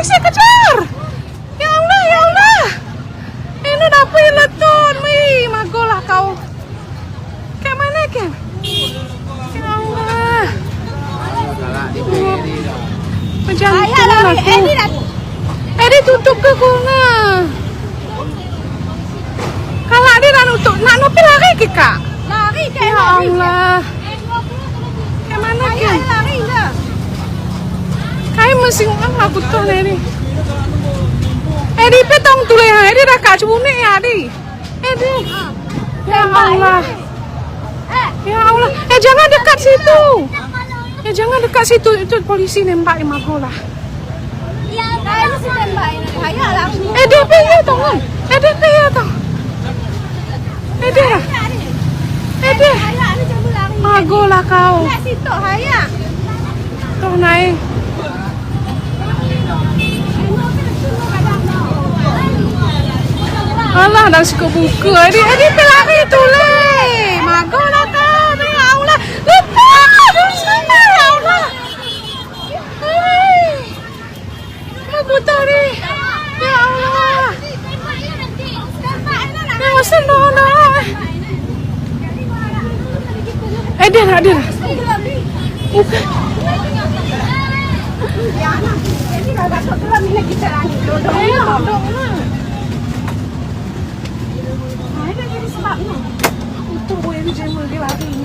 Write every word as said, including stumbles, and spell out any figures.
Kejar! Ya Allah, ya Allah! Ini dapur leton, wih, magolah kau. Kat mana kan? Ya Allah. Macam tu lah tu. Eh, dia tutup ke guna? Kalau dia nak nutup, nak nutup lari ke, Kak? Lari, Kak. Ya Allah. Kat mana kan? Lari lah. Kai meusing urang lah butuh ni. Eh, di petong tuléh, eh, di dah kak cubu ni ya, di. Eh, di. Ya Allah. Ya Allah. Eh, jangan dekat situ. Eh, jangan dekat situ. Itu polisi nembak Imam Hola. Eh, dia pe ya tong. Eh, dia pe ya tong. Eh, dia. Eh, dia. Magolah kau. Toh naik. Alah, dah suka buka. Eh, dia, eh, dia pe lari tuléh. Magolah kau. Ya Allah. Lepas. Ya Allah. Hai. Aku tadi. Ya Allah. Ya Allah, senang dah. Eh, dia nak, dia nak. Bukan. Untung boleh dijemur dia lagi.